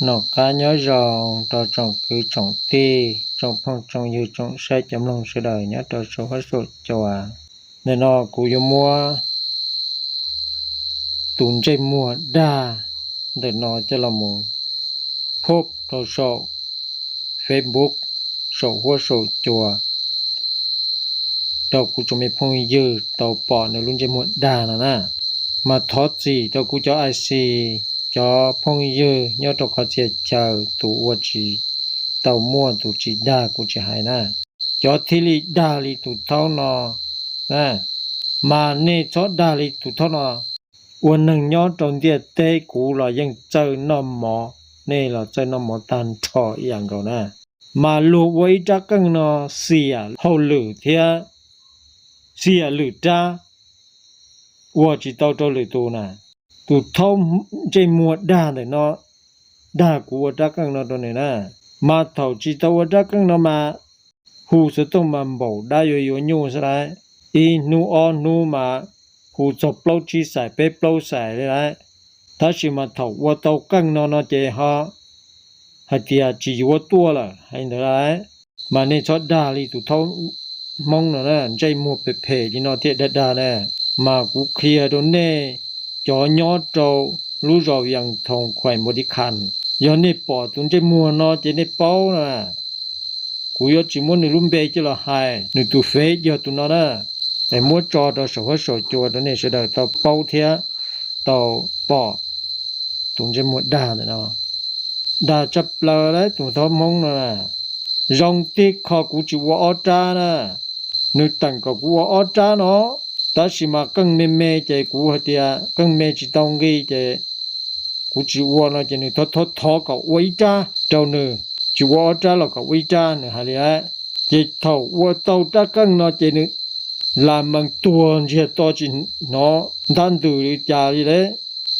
Nom qab nyob zoo rau tsoom kwv tsoom tij, tsoom phooj tsoom ywg, tsoom saib cov mloog sawv daws nyob rau saum huab saum cua. Ntawm no kuv yuav muab tus ntsej muag dag ntawm no coj los mus post rau saum Facebook, saum huab saum cua, rau kuv tsoom me phooj ywg tau pom nws lub ntsej muag dag no na. Mas thov txim rau kuv cov ai xi, cov phooj ywg nyob rau qhov txhia chaw, tus ua tsis tau muaj tus tsis dag kuv tsis hais na, cov thiaj li dag li tus thaub no na. Mas nej txhob dag li tus thaub no. Ua neeg nyob rau ntiaj teb kuv los yeej txawj noj mov, nej los txawj noj mov tag nrho ib yam nkaus na. Mas luag ua ib rab qeej no xiam hauj lwm thiab xiam lwm rab, ua tsis tau rau lwm tus na. Tus thaub ntsej muag dag ntawm no dag kuv ua rab qeej no rau nws na. Mas thaum tsis tau ua rab qeej no mas hu xov tooj mas npaum dab yuav yuav nyuj xwb lauj. Ib hnub ob hnub mas hu txog plaub tsib xais peb plaub xais li lauj. Tab sis mas thaum ua tau qeej no no ces ho hais tias tsis yuav tuaj lawm hais ntawd lauj. Mas nej txhob dag li tus thaub Hmoob no na, ntsej muag phem phem li no thiaj dag dag na. Mas kuv qhia rau nej cov nyob rau lub zos Vias Thoos, Khuais Npau Tiv Khas, yog nej pom tus ntsej muag no ces nej paub na. Kuv yuav tsis muab nws lub npe coj los hais, nws tus fev yog tus no na. Es muab tso rau saum huab saum cua rau nej sawv daws tau paub thiab tau pom tus ntsej muag dag ntawm no. Dag tshaj plaws lauj tus thaub Hmoob no na. Zoo tiag kho kuv tsis ua ob rab na. Nws teem kom kuv ua ob rab no, tab sis mas qeej me me ces kuv hais tias qeej me tsis tau nqi ces kuv tsis ua no ces nws thov thov thov kom ua ib rab rau nws, tsis ua ob rab los kom ua ib rab nws hais li lauj. Ces thaum ua tau rab qeej no ces nws lam mees tuag ntsiag to tsis hnov ntab ntws li cas li lauj.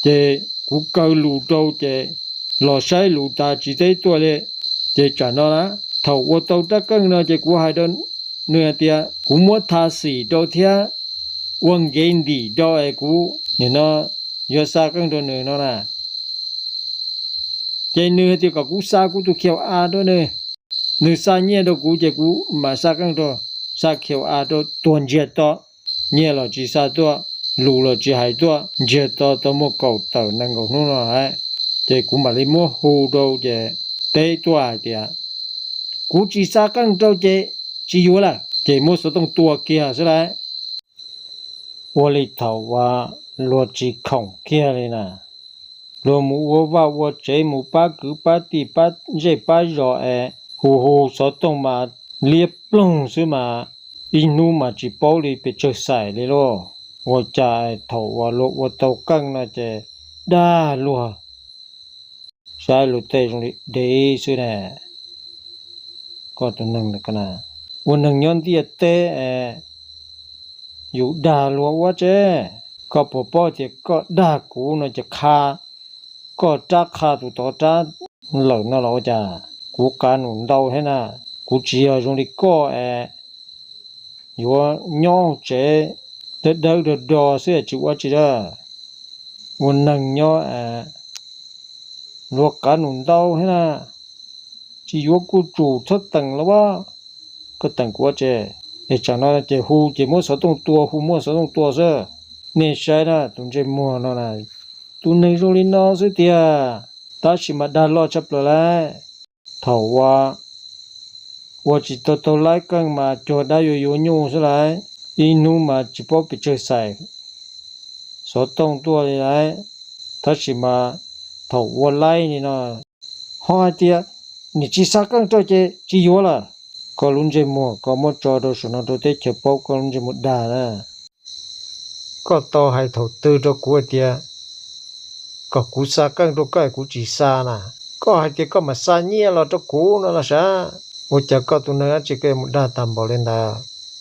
Ces kuv kaw lus rau ces los saib lus tas tsis teb tuaj li. Ces tsam no na, thaum ua tau rab qeej no ces kuv hais rau nws hais tias kuv muab tha xim rau thiab ua nkev ntim rau es kuv nim no yuav xa qeej rau nws no na. Ces nws hais tias kom kuv xa kuv tus Q R rau nws, nws xa nyiaj rau kuv ces kuv mam xa qeej rau, xa Q R rau tuag ntsiag to, nyiaj los tsis xa tuaj, lus los tsis hais tuaj, ntsiag to tau muaj kaum tawm nees nkaum hnub no lauj. Ces kuv mam li muab hu rau ces teb tuaj hais tias kuv tsis xa qeej rau ces tsis yuav lawm, ces muab xov tooj tua kiag xwb lauj. Ua li thaum uas luag tsis khoom kiag li na, luag mus ua vaj ua tsev mus pab kwv pab tij pab zej pab zos es hu hu xov tooj mas liab ploog xwb mas ib hnub mas tsis paub li pes tsawg xais li lauj. Ua cas thaum uas luag ua tau qeej no ces dag luag, saib luag tej zoo li dev xwb ne. Koj tus neeg, ua neeg nyob ntiaj teb es yus dag luag ua tsi? Koj puas paub tias koj dag kuv no ces qha koj rab qha tus tod rab lawm no los ua cas? Kuv qav num ntau thiab na, kuv tsis yog zoo li koj es yuav nyob tsev dawb dawb do do xwb tsis ua tsi a. Ua neeg nyob luag qav num ntau thiab na, tsis yuav kuj tsum txhob teem los as. Koj teem kuv ua tsi? Es tsam no ces hu ces muab xov tooj tua, hu muab xov tooj tua xwb. Nej saib na, tus ntsej muag no na, tus neeg zoo li no xwb tiag, tab sis mas dag loj tshaj plaws lauj. Thaum ua, ua tsis tau taug laib qeej mas cuag dab yuav yuav nyuj xwb lauj, ib hnub mas tsis paub pes tsawg xais xov tooj tuaj li lauj. Tab sis mas thaum ua laib li no ho hais tias nim tsis xa qeej rau ces tsis yuav lawm. Koj lub ntsej muag koj muab tso rau saum no rau teb chaws paub koj lub ntsej muag dag na. Koj tau hais thaum twg rau kuv hais tias kom kuv xa qeej rau koj es kuv tsis xa na? Koj hais tias koj mam xa nyiaj los rau kuv no los sav. Ua cas koj tus neeg dab tsi koj yuav mus dag tag npaum li ntawd?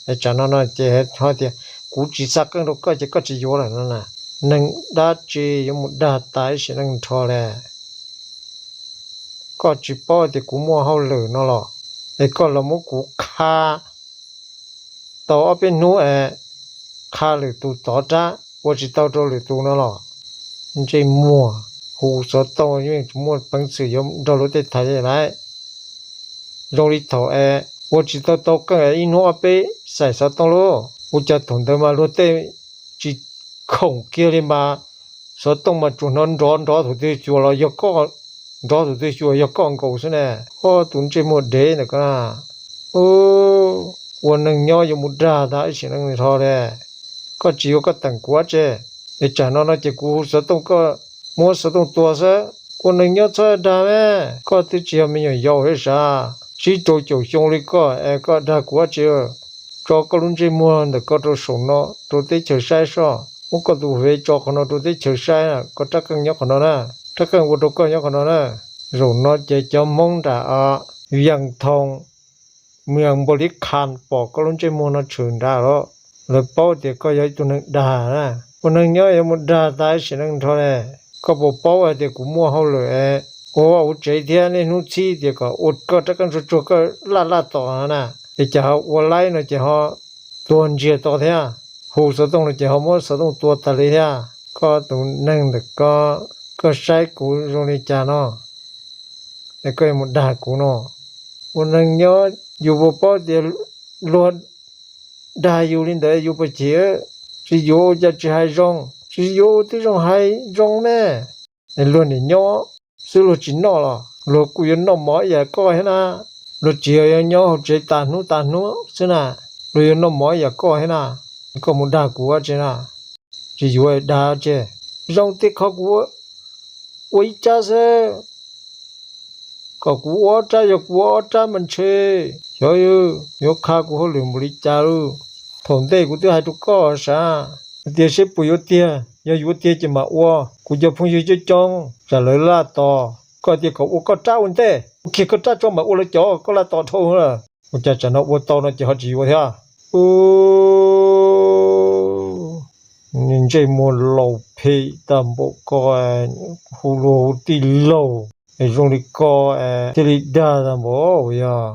Es tsam no no ces ho tias kuv tsis xa qeej rau koj ces koj tsis yuav lawm no na. Neeg dab tsi yuav mus dag tas ib sim neej nrho li? Koj tsis paub tias kuv muaj hauj lwm no los? Es koj los muab kuv qha tau ob peb hnub es qha lwm tus tov rab ua tsis tau rau lwm tus no los? Ntsej muag, hu xov tooj yeej tsis muaj peev xwm yuav nrog luag tej tham li lawm. Zoo li thaum es ua tsis tau tau qeej es ib hnub ob peb xaim xov tooj lauj, ua cas thaum ntawd mas luag tej tsis khoom kiag li mas xov tooj mas tsuas hnov nrov nrov thaum twg xyuas los yog koj, nrov thaum twg xyuas yog koj nkaus xwb na. Ob tus ntsej muag dev ntawm ko na, ua neeg nyob yuav mus dag tag ib sim neej nrho li. Koj tsis yuav koj teem kuv dab tsi? Es tsam no no ces kuv hu xov tooj koj muab xov tooj tua xwb. Ua neeg nyob txhob dag me, koj twb tsis yog me nyuam yaus thiab sav, tsib rau caum xyoo li koj es koj dag kuv dab tsi? Tso koj lub ntsej muag ntawm koj rau saum no rau teb chaws saib soj, muab koj tus fev tso qhov no rau teb chaws saib, koj rab qeej nyob qhov no na, rab qeej ua rau koj nyob qhov no na. Zaum no ces cov Hmoob nram Vias Thoos, Mws Npaus Lis Khas pom koj lub ntsej muag no tshwm nrad los, lawv paub tias koj yog ib tug neeg dag na. Ua neeg nyob yuav mus dag tag ib sim neej nrho ne. Koj puas paub hais tias kuv muaj hauj lwm ua vaj ua tsev thiab niaj hnub txhib tias kom ua koj rab qeej tsuag tsuag koj laj laj tos no na, es cas ho ua laib no ces ho tuag ntsiag to thiab. Hu xov tooj no ces ho muab xov tooj tua tas li thiab. Koj tus neeg ntawm ko, koj saib kuv zoo li cas no es koj yuav mus dag kuv no? Ua neeg nyob yus puas paub tias luag dag yus li ntawd yus puas chim? Tsis yuav ua cas tsis hais zoo, tsis yuav ua tib zoo hais zoo ne. Es luag niam nyob xwb luag tsis noj los luag kuj yuav noj mov ib yam koj thiab na. Luag tsis yog yuav nyob hauv tsev tas hnub tas hnub xwb na, luag yuav noj mov ib yam koj thiab na. Koj mus dag kuv ua tsi na? Tsis yuav dag tsi, zoo tej qhov kuv ua ib rab xwb, kom kuv ua ob rab, yog kuv ua ob rab mas ntshe xyov yuav qha kuv hauj lwm npaum li cas lauj. Thaum ntej kuv twb hais rau koj sav, hais tias seb puas yuav tiag, yog yuav tiag ces mam ua. Kuv cov phooj ywg coob coob tsam lawv laj tos, koj tias kom ua koj rab ua ntej, ua kiag koj rab tso mam ua lawv cov, koj laj tos dhau lawm. Ua cas tsam no ua tau no ces ho tsis yuav thiab? Ntsej muag laus phem tag npaum ko, hu luag hu tij laug es zoo li ko thiaj li dag tag npaum yog.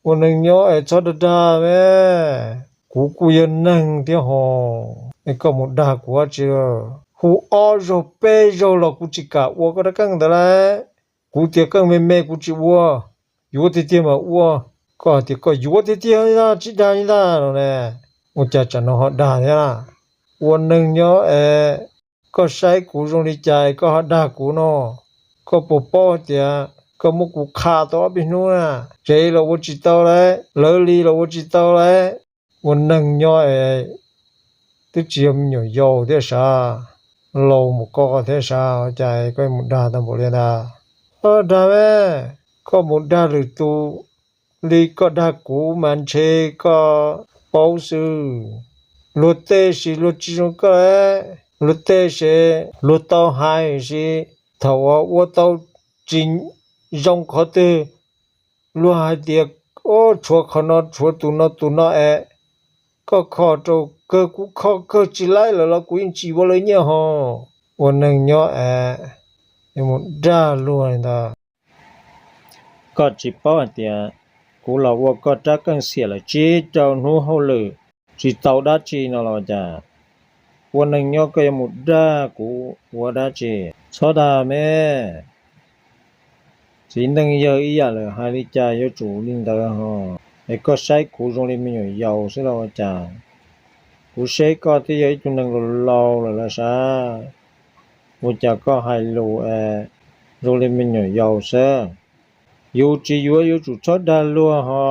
Ua neeg nyob es txhob dag dag me, kuv kuj yog neeg thiab ho, es koj mus dag kuv dab tsi? Hu ob zaug peb zaug los kuv tsis kam ua koj rab qeej ntawd lauj. Kuv tias qeej me me kuv tsis ua, yuav tiag tiag mas ua. Koj hais tias koj yuav tiag tiag li ntag, tsis dag li ntag no ne. Ua cas tsam no ho dag thiab? Ua neeg nyob es koj saib kuv zoo li cas es koj ho dag kuv no? Koj puas paub tias koj muab kuv qha tau ob peb hnub na, tsev los ua tsis tau lauj, lawv li los ua tsis tau lauj. Ua neeg nyob es twb tsis yog me nyuam yaus thiab sav, laus mus koj thiab sav, cas koj mus dag tau npaum li ntawd? Koj dag me, koj mus dag lwm tus li koj dag kuv mas ntshe koj paub xwb. Luag tej sis luag tsis zoo koj lauj, luag tej sis luag tau hais sis thaum uas ua tau tsis zoo qhov twg, luag hais tias, o, tshuav qhov no tshuav tus no tus no es koj kho rau kawg, kuv kho kawg tsis laib lawm los kuv yeej tsis yuav lawv nyiaj ho. Ua neeg nyob es yuav mus dag luag li ntawd. Koj tsis paub hais tias kuv los ua koj rab qeej xiam lawm tsib rau hnub hauj lwm tsis tau dab tsi no los cas? Ua neeg nyob koj yuav mus dag kuv ua dab tsi? Txhob dag me. Txiv neej yawg ib yam lawm, hais li cas yuav tsum li ntawd ho. Es koj saib kuv zoo li me nyuam yaus xwb los ua cas? Kuv saib koj twb yog ib tug neeg laus laus lawm los sav, ua cas koj hais lus es zoo li me nyuam yaus xwb? Yus tsis yuav yuav tsum txhob dag luag ho.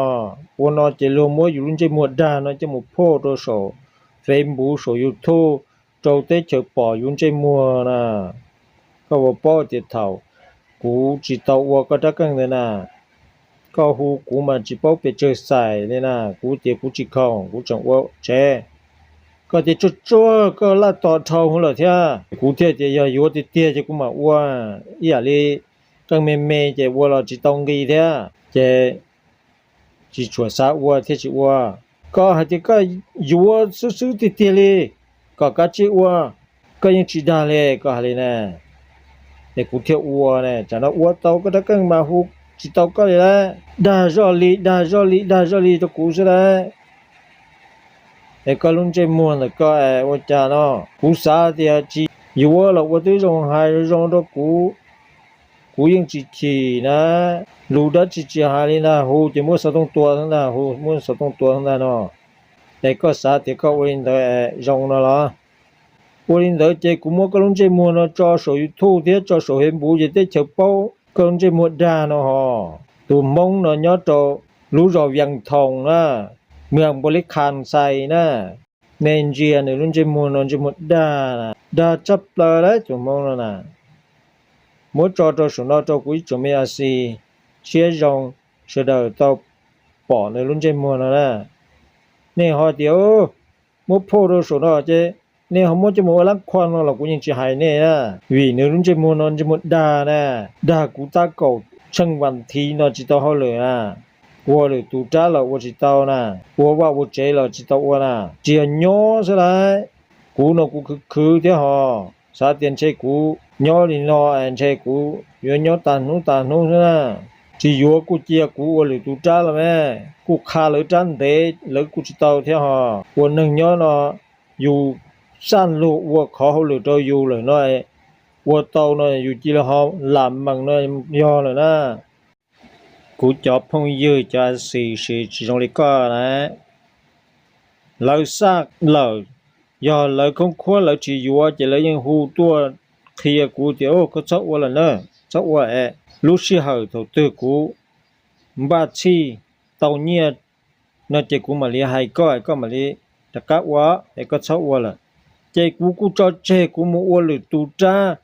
Ua no ces luag muab yus lub ntsej muag dag no coj mus phoj rau saum Facebook saum YouTube rau teb chaws pom yus ntsej muag na. Koj puas paub tias thaum kuv tsis tau ua koj rab qeej ntawd na, koj hu kuv mas tsis paub pes tsawg xais li na, kuv tias kuv tsis khoom kuv tseem ua tsev. Koj tias tsuag tsuag koj laj tos dhau lawm thiab, kuv thiaj tias yog yuav tiag tiag ces kuv mam ua, ib yam li qeej me me ces ua los tsis tau nqi thiab ces tsis tshua xav ua thiaj tsis ua. Koj hais tias koj yuav xwb xwb tiag tiag li, kom kav tsij ua, koj yeej tsis dag li koj hais li na. Es kuv thiaj ua ne, tsam no ua tau koj rab qeej mas hu tsis tau koj li lauj. Dag zoj li dag zoj li dag zoj li rau kuv xwb lauj. Es koj lub ntsej muag ntawm koj ua cas no? Kuv xav tias tsis Yuav los ua tib zoo hais zoo rau kuv, kuv yeej tsis chim na. Lus dab tsi tsis hais li ntag, hu ces muab xov tooj tua ntag, hu muab xov tooj tua ntag no. Es koj xav tias koj ua li ntawd zoo no los? Ua li ntawd ces kuv muab koj lub ntsej muag no tso saum YouTube thiab tso saum Facebook ces teb chaws paub koj lub ntsej muag dag no hos. Tus Hmoob no nyob rau lub zos Vias Thoos na, mws Npau Li Khas Xais na. Nej ntsia nws lub ntsej muag no, ntsej muag dag, dag tshaj plaws lawm tus Hmoob no na. Muab tso rau saum no rau kuv ib tsoom me a xis tshiab zoo sawv daws tau pom nws lub ntsej muag no na. Nej ho tias muab phauj rau saum no ces nej ho muab coj mus ua lab khua no los kuv yeej tsis hais nej na. Vim nws lub ntsej muag no ntsej muag dag na, dag kuv tab kaum tsheej vas thiv no tsis tau hauj lwm na. Ua lwm tus rab los ua tsis tau na, ua vaj ua tsev los tsis tau ua na, tsis yog nyob xwb lauj. Kuv no kuv khwv khwv thiab hos, xav tias ntshe kuv nyob li no es ntshe kuv yuav nyob tag hnub tag hnub xwb na. Tsis yuav kuj cia kuv ua lwm tus rab los me, kuj qha lawv rab ntev lawv kuj tsis tau thiab hos. Ua neeg nyob no yus xaj luag ua qhov hauj lwm rau yus lawm no, ua tau no yus cia li ho lam meem no yog lawm na. Kuv cov phooj ywg cov a xis tsis zoo li koj na, lawv xaj lawm, yog lawv khoob khuab lawv tsis yuav ces lawv yeej hu tuaj qhia kuv tias koj txhob ua lawm na, txhob ua es lub sij hawm thaum twg kuv npaj txhij tau nyiaj no ces kuv mam li hais koj es koj mam li rov qab ua, es koj txhob ua lawm. Ces kuv kuj tso tseg kuv mus ua lwm tus rab,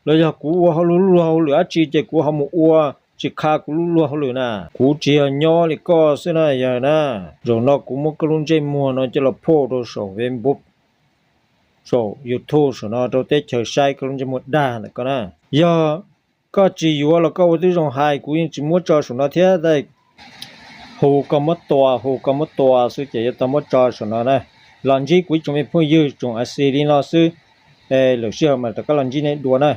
los yog kuv ua hauj lwm, lub luag hauj lwm dab tsi ces kuv ho mus ua, tsis qha kuv lub luag hauj lwm na. Kuv tsis yog nyob li koj xwb na yawg na. Zaum no kuv muab koj lub ntsej muag no coj los phauj rau saum Facebook, saum YouTube saum no rau teb chaws saib koj lub ntsej muag dag ntawm koj na. Yog koj tsis yuav los koj ua tib zoo hais, kuv yeej tsis muab tso saum no thiab. Hu koj muab tua, hu koj muab tua xwb ces yuav tau muab tso saum no na. Los ntsib kuv ib tsoom me phooj ywg tsoom a xis li no xwb, lwm sij hawm mas rov qab los ntsib nej dua na.